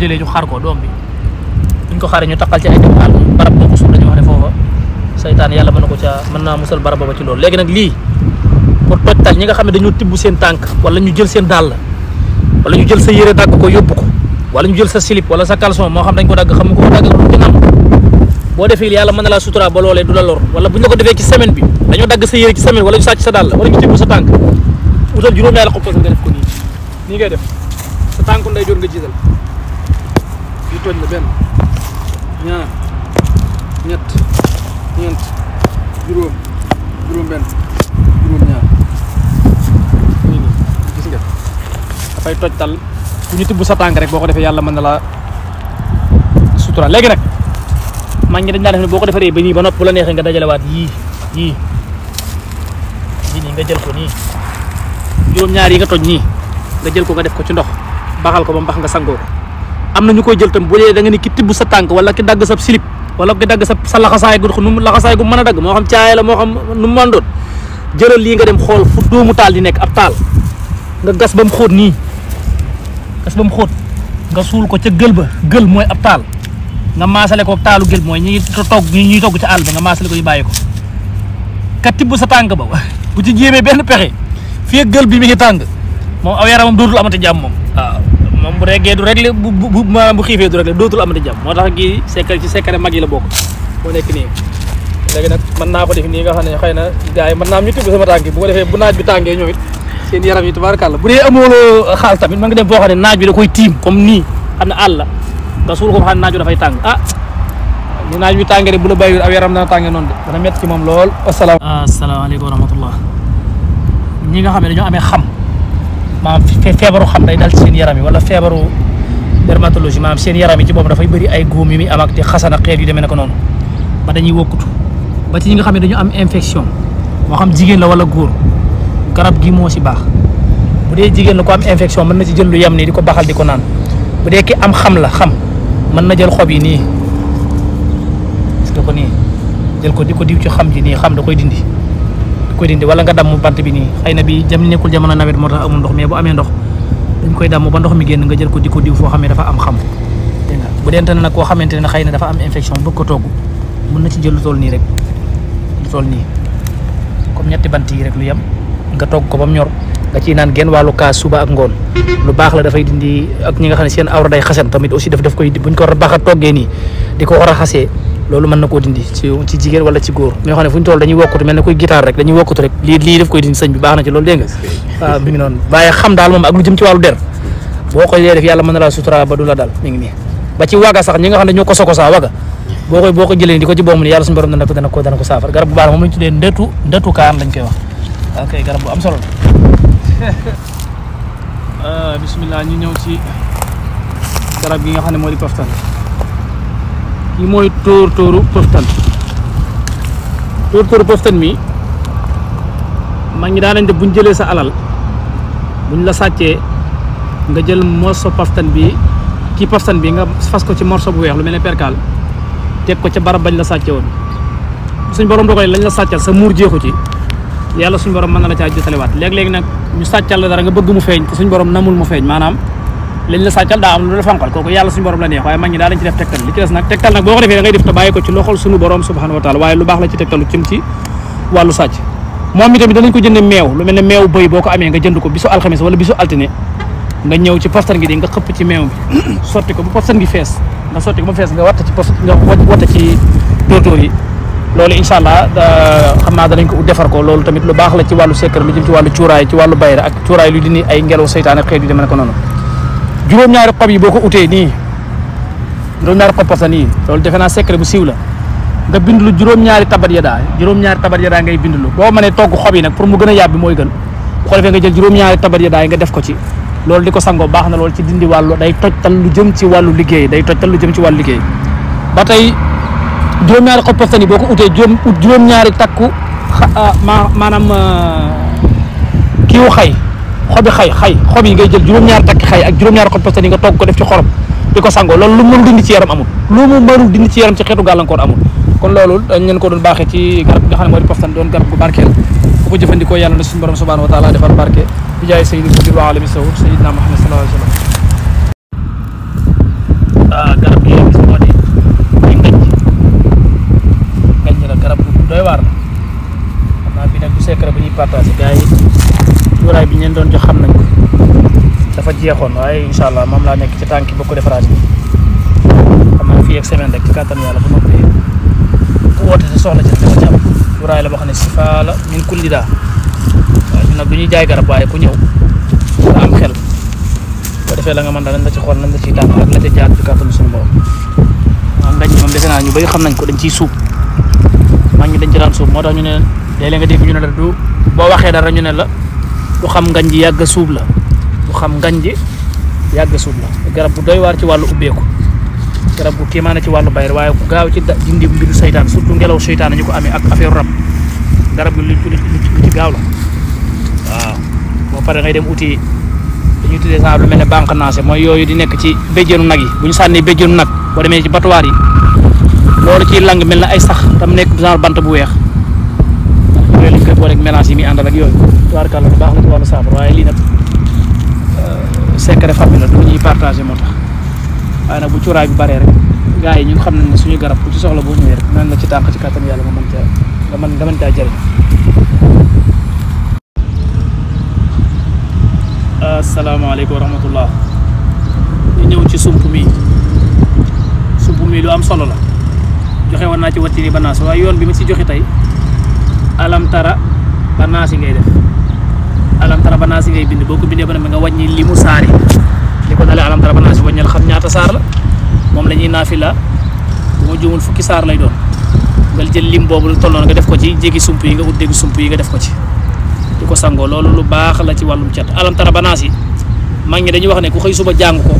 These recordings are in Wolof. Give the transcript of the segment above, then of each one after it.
jëlee ñu xar ko doom bi buñ ko xaree ñu takkal ci ay dem àll barab boo ko suul dañu wax ne foofa saytaan yàlla mën na ko ca mën naa musal barab ba ci loolu. léegi nag lii pour tojtal ñi nga xam ne dañoo tibb seen tànk wala ñu jël seen dàll wala ñu jël sa yére dagg ko yóbbu ko wala ñu jël sa slip wala sa caleçon moo xam dañ ko dagg xam ko dagg lu ci nam boo defee yàlla mën na laa sutura ba loolee du la lor wala buñ la ko defee ci semaine bi dañoo dagg sa yére ci semaine wala ñu sàcc sa dàll wala ñu tibb sa tànk utal juróom-ñaari xob nga def ko nii ngay def sa tànku nday joor nga jiital yu tooñ la benn ñaar ñett ñeent juróom benn juróom ñaar nii gis nga dafay toj tal bu ñu tibb sa tànk rek boo ko defee yàlla mën na la sutura. léegi nag mag ñi dañ daan def ne boo ko defaree ba nii ba nopp bu la neexee nga dajalewaat yii nii nga jël ko nii juróom-ñaar yi nga toj nii nga jël ko nga def ko ci ndox baxal ko ba mu bax nga sangoo ko. am na ñu koy jël tam bu dee da nga ni ki tibb sa tànk wala ki dagg sa slip wala ki dagg sa laxasaay gu laxasaay gu mën a dagg moo xam caay la moo xam nu mu mën doon jëlal lii nga dem xool fu doomu taal di nekk ab taal nga gas ba mu xóot nii gas ba mu xóot nga suul ko ca gël ba gël mooy ab taal nga maasale ko taalu gël mooy ñi ñuy togg ci àll ba nga maasale ko ñu bàyyi ko ka tibb sa tànk ba bu ci jéemee benn pexe fii ak gël bi mi ngi tàng moom aw yaramam dootul amati jàmm moom waaw moom bu reggee du réglé bu xiifee du réglé dootul amati jàmm moo tax gi secret ci secret mag yi la bokk moo nekk nii léegi nag mën naa ko def nii nga xam ne xëy na gars yi mën naa am ñu tibb sama tànk yi bu ko defee bu naaj bi tàngee ñoom it seen yaram yi tubaarkàlla bu dee amooloo xaal tamit mën nga dem foo xam ne naaj bi da koy tiim comme nii xam ne àll la nga suul ko xam ne naaj bi dafay tàng ni naaj bi tàngee rek bu la bàyyi aw yaram dana tàngee noonu de dana métti ci moom lool asalaamaaleykum wa rahmatullah ñi nga xam ne dañoo amee xam maanaam feebaru xam day dal ci seen yaram yi wala feebaru dermatologie maanaam seen yaram yi ci boobu dafay bëri ay góom yu muy am ak di xasan ak xeet yu demee ne ko noonu ba dañuy wokkutu ba ci ñi nga xam ne dañu am infection moo xam jigéen la wala góor garab gi moo si baax bu dee jigéen la ko am infection mën na ci jël lu yem nii di ko baxal di ko naan bu dee ki am xam la xam mën na jël xob yi nii ko nii jël ko di ko diw ci xam ji nii xam da koy dindi wala nga damm bant bi nii xëy na bi jam nekkul jamono nawet moo tax amul ndox mais bu amee ndox dañ koy damm ba ndox mi génn nga jël ko di ko diw foo xam ne dafa am xam dégg nga bu dente ne nag koo xamante ne xëy na dafa am infection bëgg ko togg mën na ci jël lu toll nii rek lu toll nii comme ñetti bant yi rek lu yem nga togg ko ba mu ñor nga ciy naan genn wàllu kaas suba ak ngoon lu baax la dafay dindi ak ñi nga xam ne seen awra day xasan tamit aussi daf koy buñ ko baax a toggee nii di ko war a xasee loolu mën na koo dindi ci jigéen wala ci góor ñoo xam ne fu ñu toll dañuy wokkutu mel ne koy guitare rek dañuy wokkutu rek lii daf koy dindi sëñ bi baax na ci loolu dégg nga waaw mi ngi noonu waaye xam daal moom ak lu jëm ci wàllu der boo ko dee def yàlla mën na laa sutura ba du la dal mi ngi nii ba ci waga sax ñi nga xam ne ñoo ko waga boo ko jëlee di ko ci boobu ni yàlla suñu borom dana ko saafara garab bu baax moom lañu tuddee ndëtu kaan lañ koy wax ok garab bu am solo la bismillah ñu ñëw ci garab gi nga xam ne moo di paftan kii mooy tóor-tóoru poftan mi mag ñi daanañ def buñ jëlee sa alal buñ la sàccee nga jël morso poftan bi kii poftan bi nga fas ko ci morso bu weex lu mel ne perkaal teg ko ca barab bañ la sàcce woon suñ borom dogalee lañ la sàccal sa muur jeexu ci yàlla suñ borom mën na la caa jotalewaat léeg-léegi nag ñu sàccal la dara nga bëgg mu feeñ te suñ borom namul mu feeñ maanaam lañ la sàccal daa am lu la fanqal kooku yàlla suñu borom la neex waaye mag ñi daa lañ ci def tegtal li ci des nag tegtal nag boo ko defee da ngay def te bàyyi ko ci loxol suñu borom subhanahu wa taala waaye lu baax la ci tegtalu ci wàllu sàcc moom mi tamit danañ ko jënde meew lu mel ne meew bëy boo ko amee nga jënd ko bisu alxames wala bisu altine nga ñëw ci poftan gi di nga xëpp ci meew bi sotti ko bu poftan gi fees nga sotti ko ba fees nga watta ci tóortóor yi loolu incha allah xam naa danañ ko defar ko loolu tamit lu baax la ci wàllu secret lu jëm ci wàllu cuuraay ci wàllu bayra ak cuuraay lu dindi ay ngelaw seytaan ak xeet yu demee ne ko noonu juróom-ñaari xob yi boo ko utee nii juróom-ñaari xob poftan yi loolu defe naa secret bu siiw la nga bind lu juróom-ñaari tabat ya daa ngay bind lu boo mënee togg xob yi nag pour mu gën a yàbbi mooy gën bu ko defee nga jël juróom-ñaari tabat ya daay nga def ko ci loolu di ko sangoo baax na loolu ci dindi wàllu day tojtal lu jëm ci wàllu liggéey ba tey juróom-ñaari xob poftan yi boo ko utee juróom-ñaari takku maanaam kiiwu xay xob yi ngay jël juróom-ñaari takki xay ak juróom-ñaari xob poftan yi nga togg ko def ci xorom di ko sangoo loolu lu mu mënul dindi ci yaram amul lu mu mënul dindi ci yaram ci xeetu gàllankoor amul kon loolu dañ leen ko doon baaxee ci garab bi nga xam ne moo di poftan doon garab bu barkeel bu ko jëfandikoo yàlla na suñu borom subhanahu wa taala defal barke bi jaay sayyidil fadil wa alami sawud sayyidina Muhammad sallallahu alayhi wa sallam garab gi gis moo di ay ngañ la garab bu doy waar la xam naa bi nag du secret bu ñuy partagé gars yi cuuraay bi ñu leen doon jox xam nañ ko dafa jeexoon waaye incha allah moom laa nekk ci tànki boo ko defaraat bi xam naa fii ak semaine rek ci kàttan yàlla bu noppee ku woote te soxla ci dafa ci am cuuraay la boo xam ne sifa la min kulli daa waaye ñun nag du ñuy jaay garab waaye ku ñëw nga am xel boo defee la nga mën daal nañ la ci xool nañ la ciy tànn ak la ca jaar ci kàttanu suñu borom waaw ngañ moom defe naa ñu bëri xam nañ ko dañ ciy suub maa ngi dañ ci daan suub moo tax ñu ne léeg-léeg nga dégg ñu ne la du boo waxee dara ñu ne la du xam ngañ ji yàgg suub la du xam ngañ ji yàgg suub la garab bu doy waar ci wàllu ubbeeku garab bu kéemaane ci wàllu bayre waaye bu gaaw ci dindi mbiru seytaan surtout ngelaw seytaan ñu ko amee ak affaire rab garab bi lu ci gaaw la waaw boo paree ngay dem uti dañuy tuddee sax lu mel ne banque naase mooy yooyu di nekk ci béjjéenu nag yi bu ñu sànnee béjjéenu nag boo demee ci batuwaar yi loolu ci lang mel na ay sax tam nekk genre bant bu weex yooyu lañ koy boole ak mélange yi muy àndal ak yooyu tubaarkàlla lu baax la ci wàllu saafara waaye lii nag secret famille la du ñuy partagé moo tax waaye nag bu cuuraay bi baree rek gars yi ñun xam nañ ne suñu garab ku ci soxla boo ñëwee rek nan la ci tànk ci kàttan yàlla nga mën caa jëriñ. asalaamaaleykum wa rahmatullah ñu ñëw ci sump mi lu am solo la joxe woon naa ci wattini ba naas waaye yoon bi ma ci joxe tey alam tara ba naas yi ngay def alam tara ba naas yi ngay bind boo ko bindee ba ne nga wàññi li mu saari li ko dalee alam tara ba naas yi wàññal xam ñaata saar la moom la ñuy naafila bu ma juumul fukki saar lay doon nga jël lim boobu lu tolloon nga def ko ci jéggi sump yi nga ut déggi sump yi nga def ko ci di ko sangoo loolu lu baax la ci wàllum cat alam tara ba naas yi mag ñi dañuy wax ne ku xëy suba jàng ko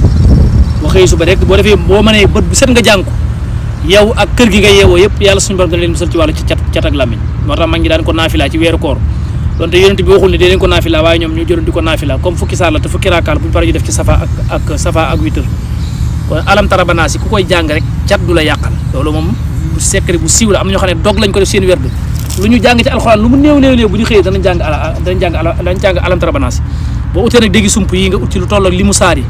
bu xëy suba rek boo defee boo mënee bët bu set nga jàng ko yow ak kër gi nga yeewoo yëpp yàlla suñu borom dana leen musal ci wàllu cat ak làmmiñ moo tax mag ñi daan ko naafila ci weeru koor donte yonent bi waxul ne dee leen ko naafila waaye ñoom ñoo jëloon di ko naafila comme fukki saar la te fukki raakaal bu ñu paree ñu def ci safa ak witr kon alam tara ba naas yi ku koy jàng rek cat du la yàqal loolu moom secret bu siiw la am na ñoo xam ne dog lañ ko def seen werd lu ñu jàng ci alxuraan lu mu néew bu ñu xëyee danañ jàng alam tara ba naas yi boo utee nag déggi sump yi nga ut ci lu toll ak li mu saar yi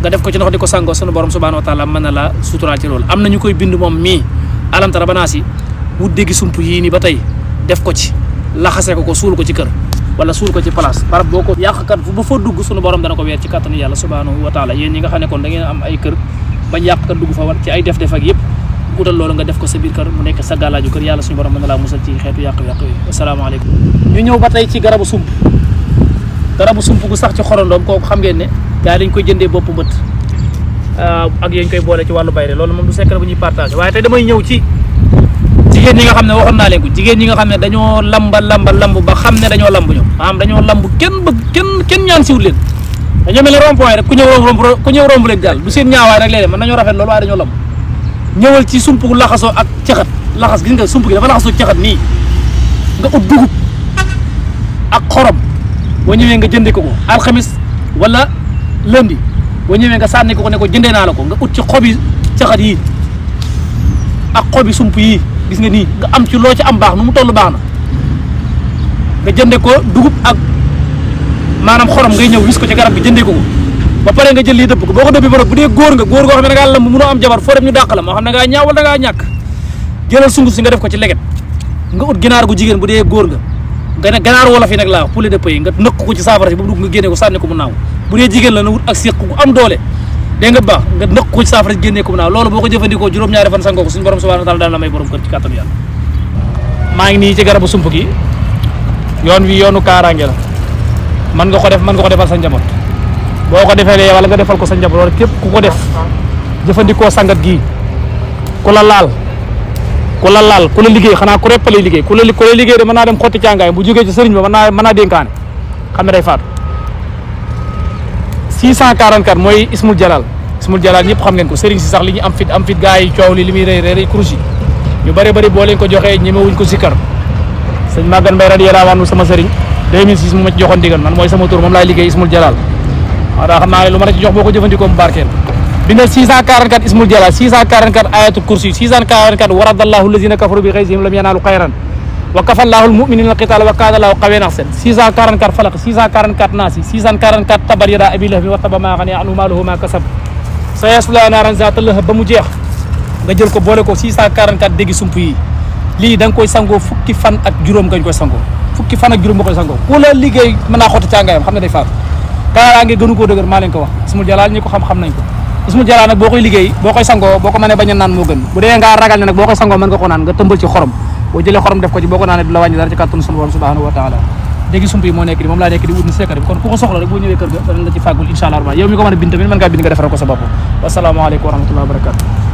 nga def ko ci ndox di ko sangoo sunu borom subhanahu wa taala mën na la suturaal ci loolu am na ñu koy bind moom mii alam tara ba naas yi wut déggi sump yii nii ba tey def ko ci laxase ko suul ko ci kër wala suul ko ci place barab boo ko yàqkat fu ba fa dugg sunu borom dana ko weer ci kàttanu yàlla subhanahu wa taala yéen ñi nga xam ne kon da ngeen am ay kër bañ yàqkat dugg fa war ci ay def-def ak yëpp utal loolu nga def ko sa biir kër mu nekk sa gàllaaju kër yàlla suñu borom mën na laa musal ci xeetu yàq-yàq yooyu asalaamaaleykum ñu ñëw ba tey ci garabu sump gu sax ci xorondoom kooku xam ngeen ne gaa dañ koy jëndee bopp bët ak yéen koy boole ci wàllu bayre loolu moom du secret bu ñuy partagé waaye tey damay ñëw ci jigéen ñi nga xam ne waxoon naa leen ko jigéen ñi nga xam ne dañoo lamb ba xam ne dañoo lamb ñoom maanaam dañoo lamb kenn ñaan siwut leen dañoo mel ne rond-point rek ku ñëw romb leen jàll du seen ñaawaay rek léeg-léeg mën nañoo rafet loolu waaye dañoo lamb ñëwal ci sump gu laxasoo ak caxat laxas gis nga sump gi dafa laxasoo caxat nii nga ut dugub ak xorom boo ñëwee nga jëndee ko alxamis wala lundi boo ñëwee nga sànni ko ne ko jëndee naa la ko nga ut ci xobi caxat yii ak xobi sump yii gis nga nii nga am ci loo ci am baax nu mu toll baax na nga jënde ko dugub ak maanaam xorom ngay ñëw wis ko ci garab gi jëndee ko ba pare nga jël lii dëpp ko boo ko dëppee ba bu dee góor goo xam ne da ngaa lamb mënoo am jabar foo dem ñu dàq la moo xam ne da ngaa ñaaw wala da ngaa ñàkk jëlal sunguf si nga def ko ci leget nga ut ginaar gu jigéen bu dee góor nga ne ganaar wolof yi nag laa poulet de pays nga nëkk ko ci saafara si ba mu dugg nga génne ko sànni ko mu naaw bu dee jigéen la na wut ak séq gu am doole dégg nga baax nga nëkk ko ci saafara si génne ko mu naaw loolu boo ko jëfandikoo juróom-ñaari fan sangoo ko suñu borom subhanahu wa taala daan la may borom kër ci kàttanu yàlla maa ngi nii ci garabu sump gi yoon wi yoonu kaaraange la mën nga ko defal sa njaboot boo ko defee wala nga defal ko sa njaboot wala képp ku ko def jëfandikoo sangat gii ku la laal ku la liggéey xanaa ku repp lay liggéey ku la liggéey de mën naa dem xotti càngaay bu jógee ci sëriñ ba mën naa dénkaane xam ne day faatu 644 mooy ismul jalal ñëpp xam ngeen ko sëriñ si sax li ñu am fit gaa yi coow li muy rëy kurus yi ñu bëri boo leen ko joxee ñemewuñ ko sikkar sëñ Magan Mbay radiyallaahu anhu sama sëriñ 2006 mu ma ci joxoon digal man mooy sama tur moom laay liggéey ismul jalal waaw daa xam naa ne lu ma la ci jox boo ko jëfandikoo mu barkeel bindal 644 ismul jalal 644 ayatul kursi 644 waradallahu allazina kafaru bi xaysihim lam yanaalu xayran wa kafallahu almuminina alqital wa kaana lahu qawiyyan ahsan 644 falaq 644 naasi 644 tabar yada abi lahbi wa taba maa xani anhu maaluhu maa kasab sa yasla naaran zaata lahab ba mu jeex nga jël ko boole ko 644 déggi sump yi lii da nga koy sangoo fukki fan ak juróom nga koy sangoo fukki fan ak juróom nga koy sangoo ku la liggéey mën naa xotti càngaayam xam ne day faatu kaaraange gënu koo dëgër maa leen ko wax ismul jalaal ñi ko xam nañ ko ismul jalaal nag boo koy liggéey boo koy sangoo boo ko mënee bañ a naan moo gën bu dee ngaa ragal ne nag boo koy sangoo mën nga ko naan nga tëmbal ci xorom boo jëlee xorom def ko ci boo ko naanee du la wàññi dara ci kàttanu sunu borom subhanahu wa taala déggi sump yi moo nekk di moom laa nekk di wut ni secret bi kon ku ko soxla rek boo ñëwee kër ga danañ la ci fàggul incha allah yow mi ko mën a bind tamit mën ngaa bind nga defaral ko sa bopp wasalaamaaleykum wa rahmatullahi wa barakatu